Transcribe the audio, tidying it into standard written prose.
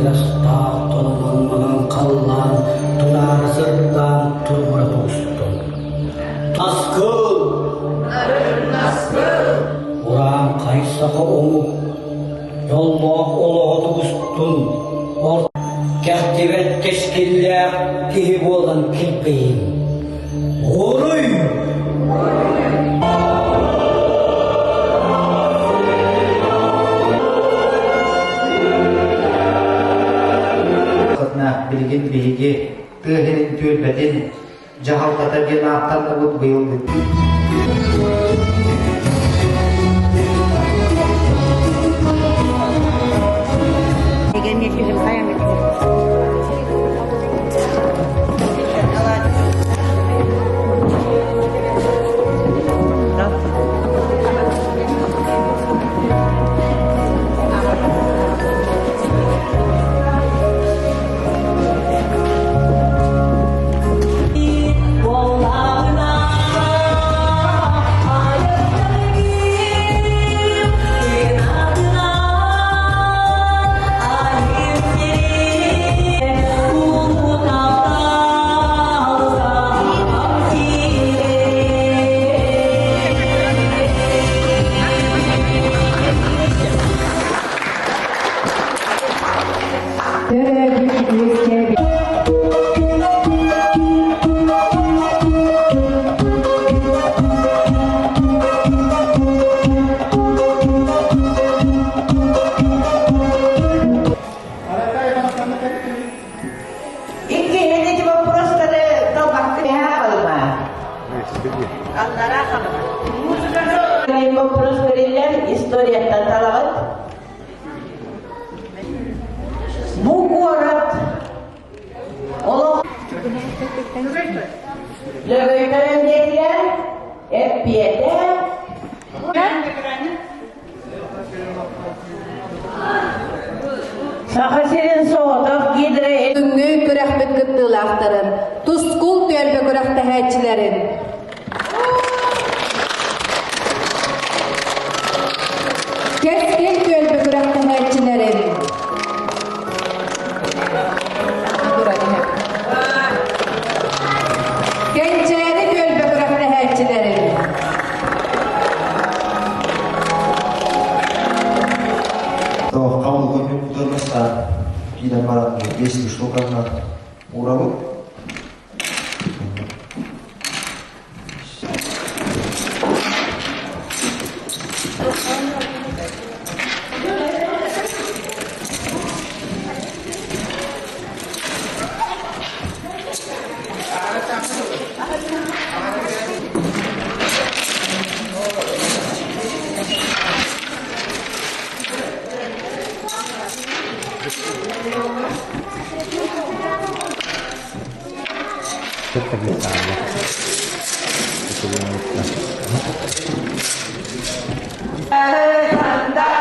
Тыгастаах толомон маҥан халлаан тунаара сырдаан туругура тубустун. Таскыл! Урааҥхай саха омук дьоллоох олоҕо тубустун, кэхтибэт кэскиллээх киһи буолан килбэйиҥ. Уруй! Билигин биһиги тыа сирин түөлбэтин дьаһалтата диэн ааттанныбыт быйылгы. Төрөөбүт үөскээбит Иккиһин ити боппуруостары талбакка халыма. Аллараа халыма. Боппуруос бэриллэр историяттан талаҕыт. Бу куорат олох Лөгөйтөрөн диэтилэр, эппиэтэ Саха сирин соҕотох гидро Бүгүҥҥү күрэхпит кыттыылаахтарын, Тускул түөлбэ күрэхтэһээччилэрин Кэскил түөлбэ күрэхтэһээччилэрин Кэнчээри түөлбэ күрэхтэһээччилэрин Тоохха улгун киирэн баран биэс штуканна уурабыт. Ханда.